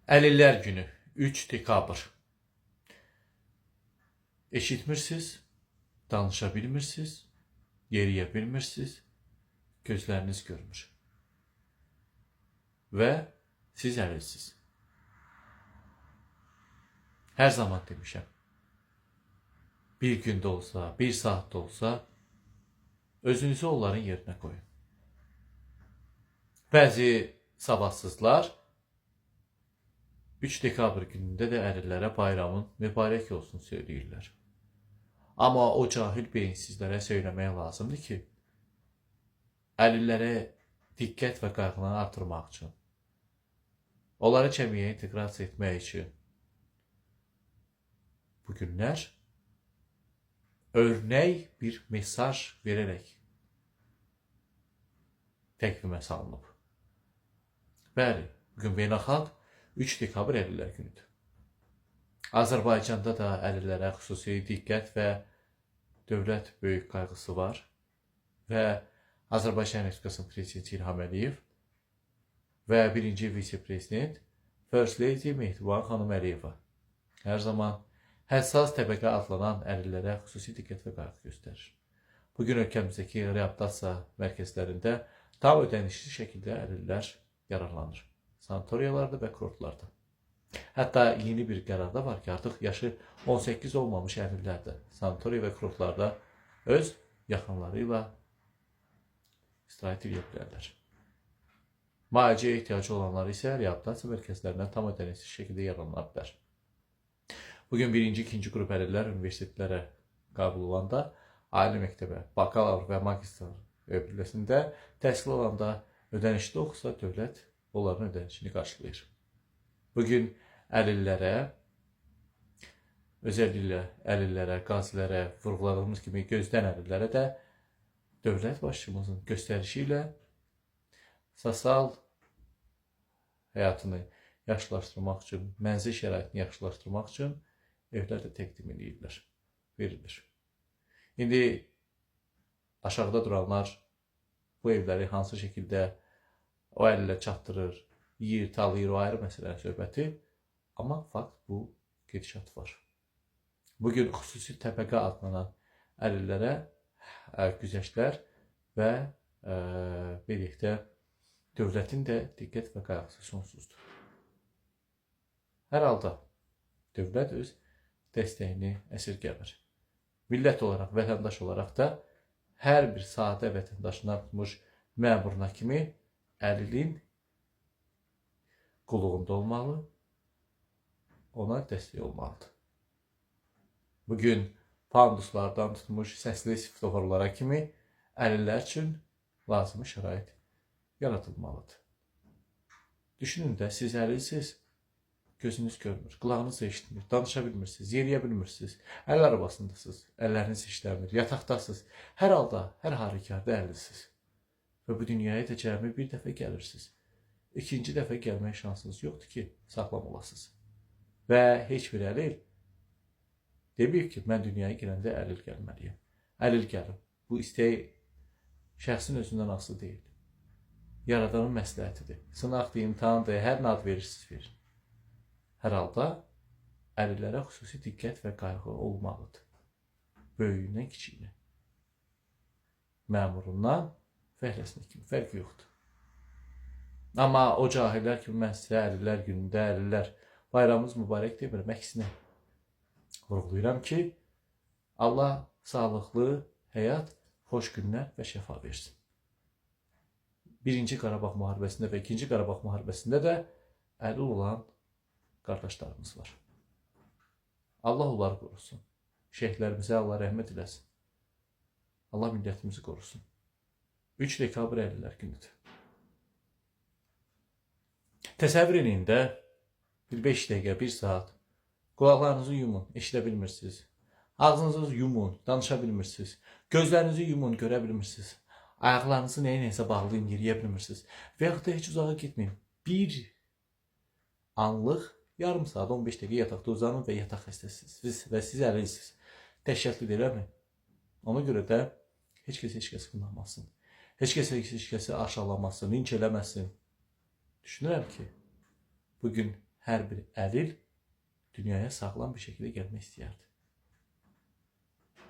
Əlillər günü 3 dekabr. Eşitmirsiniz, danışa bilmirsiniz, yeriyə bilmirsiniz, gözləriniz görmür. Və siz əlilsiz. Hər zaman demişəm. Bir gündə olsa, bir saatdə olsa, özünüzü onların yerinə qoyun. Bəzi savadsızlar 3 dekabr günündə də əlillərə bayramın mübarək olsun söyləyirlər. Amma o cahil beyinsizlərə söyləmək lazımdır ki, əlillərə diqqət və qayğını artırmaq üçün, onları cəmiyyətə inteqrasiya etmək üçün bu günlər örnək bir mesaj verərək təqvimə salınıb. Bəli, bugün beynəlxalq 3 dekabr Əlillər günüdür. Azərbaycanda da əlillərə xüsusi diqqət və dövlət böyük qayğısı var və Azərbaycan Respublikasının prezidenti İlham Əliyev və birinci vitse-prezident First Lady Mehriban xanım Əliyeva hər zaman həssas təbəqə adlanan əlillərə xüsusi diqqət və qayğı göstərir. Bugün ölkəmizdəki reabilitasiya mərkəzlərində tam ödənişli şəkildə əlillər yararlanır. Sanatoriyalarda və kurortlarda. Hətta yeni bir qərar da var ki, artıq yaşı 18 olmamış əlillər də sanatoriya və kurortlarda öz yaxınları ilə istirahət edə bilərlər. Müalicəyə ehtiyacı olanlar isə reabilitasiya mərkəzlərindən tam ödənişsiz şəkildə yararlana bilər. Bugün birinci, ikinci qrup əlillər universitetlərə qəbul olanda, ali məktəbə, bakalavr və magistr pilləsində təhsil alanda ödənişli oxusa, dövlət onların ödənişini qarşılayır. Bugün əlillərə, özəlliklə əlillərə, qazilərə, vurğuladığımız kimi gözdən əlillərə də dövlət başçımızın göstərişi ilə sosial həyatını yaxşılaşdırmaq üçün, mənzil şəraitini yaxşılaşdırmaq üçün evlər də təqdim edirlər, verilir. İndi aşağıda duranlar bu evləri hansı şəkildə o əlillə çatdırır, yeyir, talayır, o ayrı məsələnin söhbəti. Amma fakt bu gedişat var. Bugün xüsusi təbəqə adlanan əlillərə güzəştlər və birlikdə dövlətin də diqqət və qayğısı sonsuzdur. Hər halda dövlət öz dəstəyini əsirgəmir. Millət olaraq, vətəndaş olaraq da hər bir sadə vətəndaşından tutmuş məmuruna kimi əlilin qulluğunda olmalı, ona dəstək olmalıdır. Bugün panduslardan tutmuş səsli svetoforlara kimi əlillər üçün lazımi şərait yaradılmalıdır. Düşünün də, siz əlilsiz, gözünüz görmür, qulağınız eşitmir, danışa bilmirsiniz, yeriyə bilmirsiniz, əl arabasındasınız, əlləriniz işləmir, yataqdasınız. Hər halda, hər halükarda əlilsiz. Və bu dünyaya da cəmi bir dəfə gəlirsiniz. İkinci dəfə gəlmək şansınız yoxdur ki, sağlam olasınız. Və heç bir əlil deməyib ki, mən dünyaya girəndə əlil gəlməliyəm. Əlil gəlim. Bu istək şəxsin özündən asılı deyil. Yaradanın məsləhətidir. Sınaqdır, imtahandır, hər nə ad verirsiniz verin. Hər halda əlillərə xüsusi diqqət və qayğı olmalıdır. Böyüyündən kiçiyinə. Məmurundan fəhləsinə kimi fərqi yoxdur. Amma o cahillər kimi mən sizə əlillər günündə əlillər bayramınız mübarək demirəm. Əksinə vurğulayıram ki, Allah sağlıqlı həyat, xoş günlər və şəfa versin. Birinci Qarabağ müharibəsində və ikinci Qarabağ müharibəsində də əlil olan qardaşlarımız var. Allah onları qorusun. Şəhidlərimizə Allah rəhmət eləsin. Allah millətimizi qorusun. 3 dekabr əlillər günüdür. Təsəvvür eləyin də bir 5 dəqiqə, 1 saat qulaqlarınızı yumun, eşidə bilmirsiniz. Ağzınızı yumun, danışa bilmirsiniz. Gözlərinizi yumun, görə bilmirsiniz. Ayaqlarınızı nəyə nəsə bağlayın, yeriyə bilmirsiniz. Və yaxud da heç uzağa getməyin. Bir anlıq yarım saat, 15 dəqiqə yataqda uzanın və yataq xəstəsiniz və siz əlilsiniz. Dəhşətlidir, eləmi? Ona görə də heç kəs heç kəsi qınamasın. Heç kəs heç kəsi aşağılamasın, linç eləməsin. Düşünürəm ki, bugün Hər bir əlil dünyaya sağlam bir şəkildə gəlmək istəyərdi.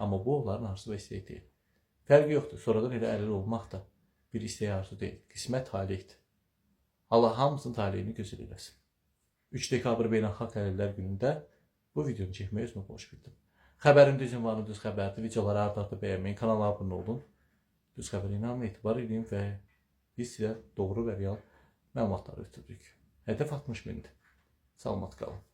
Amma bu onların arzu və istəyi deyil. Fərqi yoxdur. Sonradan elə əlil olmaq da bir istək arzu deyil. Qismət talehdir. Allah hamımızın taleyini gözəl eləsin. 3 dekabr Beynəlxalq Əlillər Günündə bu videonu çəkməyi özümə borc bildim. Xəbərin düz ünvanı Düz Xəbərdir. Videoları ard-arda bəyənməyin, kanala abunə olun. Düz Xəbərə inanın, etibar edin və biz sizə doğru və real məlumatları ötürürük. Hədəf 60 mindir. Salamat qalın.